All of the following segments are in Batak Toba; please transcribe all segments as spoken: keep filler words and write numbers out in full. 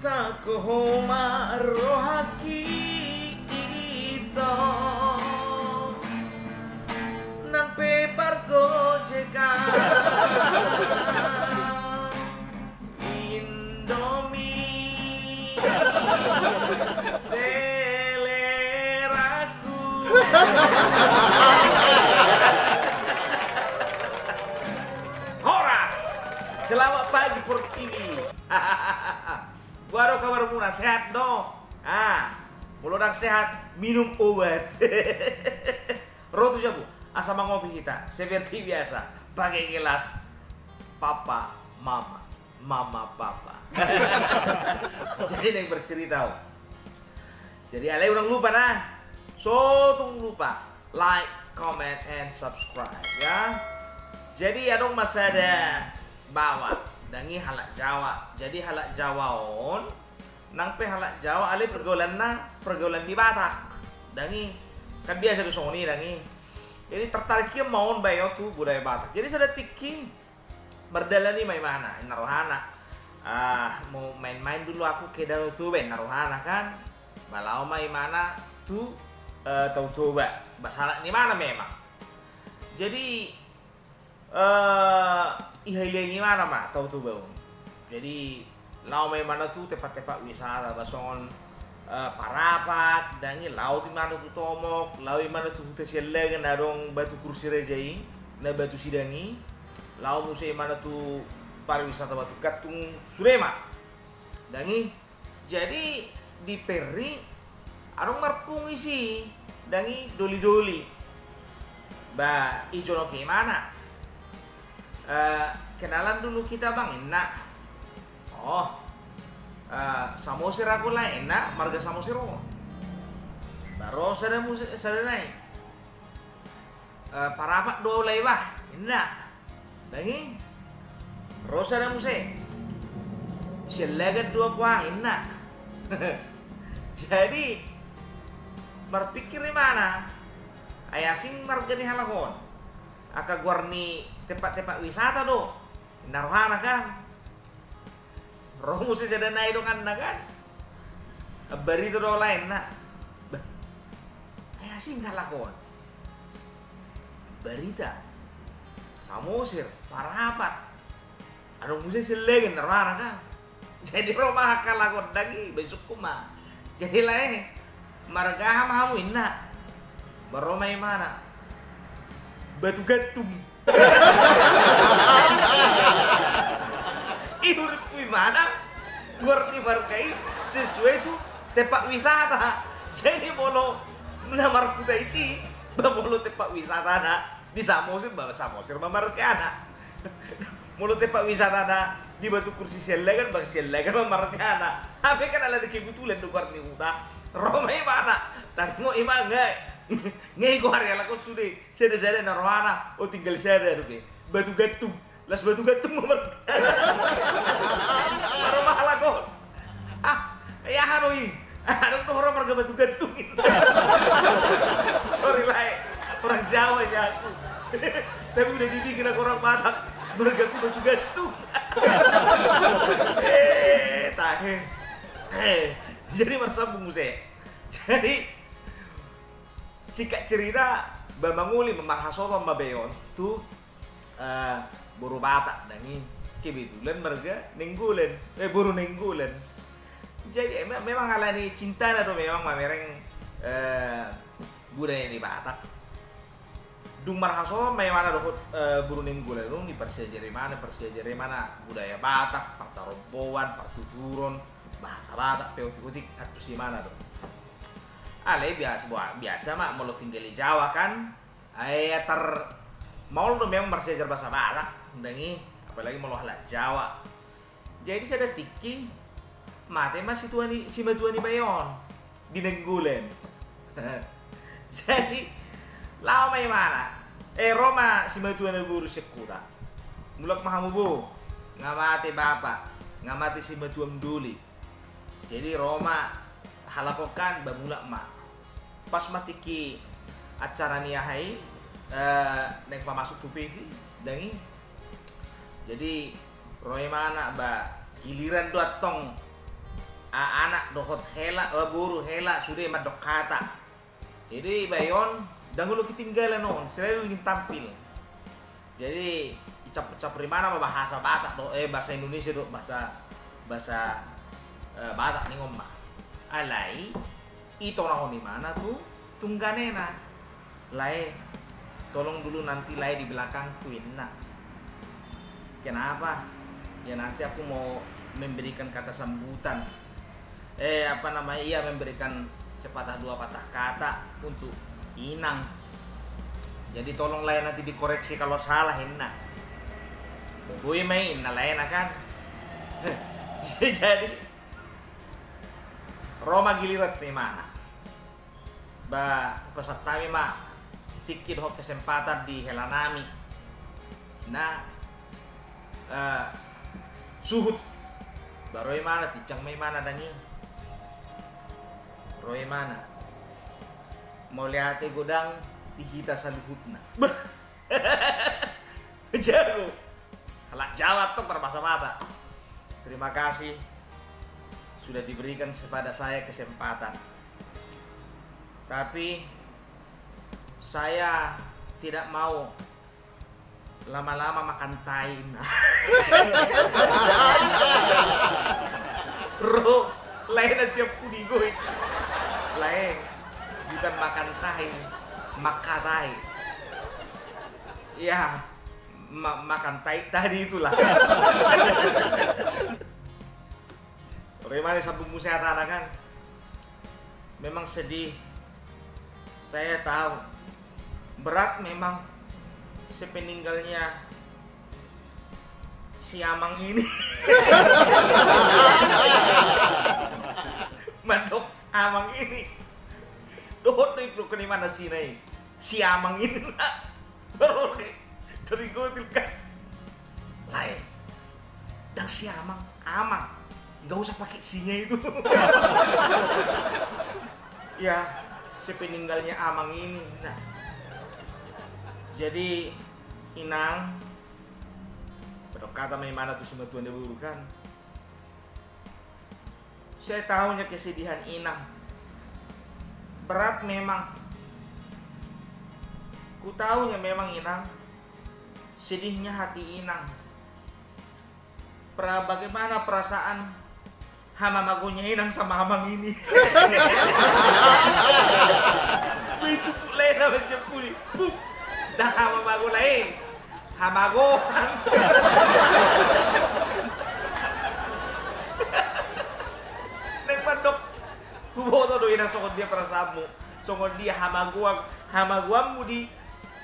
Sangko ho ma rohangki ito, nang pe pargojekan. Indomie seleraku. Horas. Selamat pagi, Portibi. Boha do kabarmuna, sehat do? Ah, molo ndang sehat, minum obat. Ro tu jabu, asa mangopi hita seperti biasa, pakai gelas papa mama, mama papa. Jadi, naeng bercerita ho. Jadi, alai unang lupa nah, so tung lupa like, comment, and subscribe ya. Jadi, adong ma sada baoa, ndang i, halak Jawa. Jadi, halak Jawa on, nang pe halak Jawa, alai pergaulanna pergaulan ni Batak. Ndang i, kan biasa do songon i, ndang i. Jadi, tertarik ia ma on bayo tu budaya Batak. Jadi, sada tingki mardalan i ma imana, inna rohana. Ah, mau main-main dulu aku ke Danau Toba, inna rohana kan. Ba laho ma imana tu, eh, Tao Toba. Ba sahalak ni imana memang. Jadi, eh, ihaliangi imana ma Tao Toba on. Jadi, laho ma imana tu tempat-tempat wisata, ba songon, eh, Parapat, ndang i, laho imana tu Tomok, laho imana tu huta Siallagan na adong Batu Kursi Raja i, na batu sidang i, laho muse imana tu pariwisata Batu Gantung, sude ma. Ndang i, jadi di peri adong marpungu isi, ndang i, doli-doli. Ba, ijonok imana. Eh, kenalan dulu kita, Bang, inna. Oh, eh, Samosir aku, Lae, inna, marga Samosir ho. Ba ro sada muse, sada nai. Eh, Parapat do au, Lae, bah, inna. Ndang i, ro sada muse. Siallagan do au, Bang, inna. Jadi, marpikir imana, ai asing marga ni halak on. Angka goar ni tempat-tempat wisata do, inna rohana kan. Ro muse sada nai donganna kan. Ambarita do au, Lae, inna. Bah, ai asing halak on. Ambarita. Samosir, Parapat. Adong muse Siallagan, inna rohana kan. Jadi ro ma angka halak on, ndang i, ba isungkun ma. Jadi, Lae, marga aha ma hamu, inna. Ba ro ma imana, Batu Gantung. Ihuripku imana, goar ni marga i sesuai tu tempat wisata. Jadi molo na marhuta isi, ba molo tempat wisatana di Samosir, ba Samosir ma margana. Molo tempat wisatana di Batu Kursi Siallagan, ba Siallagan ma margana. Hape kan ala ni kebetulan do goar ni huta. Ro ma imana, taringot imana, ngai goar ni halak on sude. Sada-sada, inna rohana, oh, tinggal sada dope. Batu Gantung. Las Batu Gantung ma margana. Ro ma halak on. Ah, ai aha do i? Adong do huroha marga Batu Gantung. Sorry, Lae. Orang Jawa ya aku. Tapi udah dibikin aku orang Batak. Margaku Batu Gantung. Eh, tahe. Eh, jadi marsambung muse. Jadi, singkat cerita, ba mangoli ma, marhasohotan ma bayo on tu, eh, boru Batak, ndang i, kebetulan marga Nainggolan, eh, boru Nainggolan. Jadi, eh, me-, memang ala ni cintana do memang mamereng, eh, budaya ni Batak. Dung marhasohotan ma imana dohot, eh, boru Nainggolan on, diparsiajari imana, parsiajari imana budaya Batak, partaromboan, partuturon, bahasa Batak pe otik-otik, antusi imana do. Alai biasa, biasa ma molo tinggal di Jawa kan. Ai tar maol do memang marsiajar bahasa Batak, ndang i, apalagi molo halak Jawa. Jadi sada tingki mate ma situa ni, simatua ni bayo on di Nainggolan. Jadi laho ma imana, eh, ro ma simatua na boru sian huta. Mulak ma hamu bo, nga mate bapa, nga mate simatuam doli. Jadi ro ma halak on kan, ba mulak ma. Pas ma tingki acara ni aha i, eh, naeng pamasuk tu peti, ndang i. Jadi ro imana, ba giliran do antong A-, anak dohot hela, eh, boru hela sude mandok hata. Jadi bayon, ndang olo ketinggalan on, selalu ingin tampil. Jadi icampur-campur imana ma bahasa Batak do, eh, bahasa Indonesia do, bahasa, bahasa, eh, Batak ningon ma. Alai itonahon imana tu tungganena. Lae, tolong dulu nanti lae di belakangku, inna. Kenapa? Ya nanti aku mau memberikan kata sambutan. Eh, apa namanya, iya, memberikan sepatah dua patah kata untuk inang. Jadi tolong lae nanti dikoreksi kalau salah, inna. Boi ma i, inna laena kan. Jadi ro ma giliran tu imana. Ba, hupasahat hami ma tingki dohot kesempatan di helanami. Na, eh, suhut. Ba ro imana, tincang ma imana dang i. Ro imana. Mauliate godang di hita saluhutna. Bah. Jago. Halak Jawa tong parbahasa Batak. Terima kasih sudah diberikan kepada saya kesempatan. Tapi saya tidak mau lama-lama makan tai, nah. Ro, lae na sian pudi goi. Lae, bukan makan tai, makatai. Ya, ma-, makan tai tadi itulah. Ro imana sambung muse hatana kan. Memang sedih. Saya tahu. Berat memang sepeninggalnya si Amang ini. Mandok Amang ini. Dohot do i, dohonon imana si na i. Si Amang ini, na. Ro do i. Terigotil kan. Lae. Ndang si Amang, Amang. Nggak usah pakai sinya itu. Ya, sepeninggalnya Amang ini. Nah. Jadi, Inang, mandok hata ma imana tu simatua ni boru kan. Saya tahunya kesedihan Inang. Berat memang. Ku tahunya memang, Inang. Sedihnya hati Inang. Pra-, bagaimana perasaan hamamagonya Inang sama Amang ini? Begitu pula na masih puli. Puh. Dah hamamago lae. Hamagoan. Naeng mandok. Huboto do, Inang, songon dia perasaanmu. Songon dia hamagoan, hamagoanmu di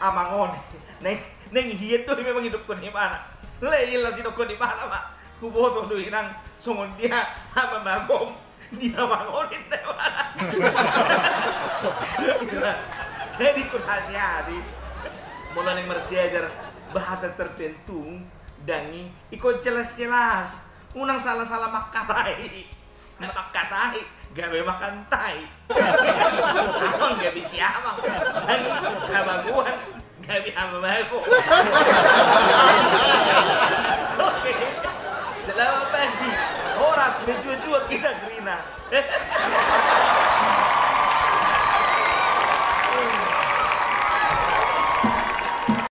Amang on. Naeng, naeng hian do i memang didokkon imana. Lae, jelas didokkon imana ma. Huboto do, Inang, songon dia hamamagoam di Amang on, inna imana. Jadi, kurang hati-hati. Molo naeng marsiajar bahasa tertentu, dang i, ingkon jelas-jelas. Unang salah-salah mangkatai. Mangkatai, gabe makan tai. Amang gabe si Amang. Dang i, hamagoan, gabe hamamago.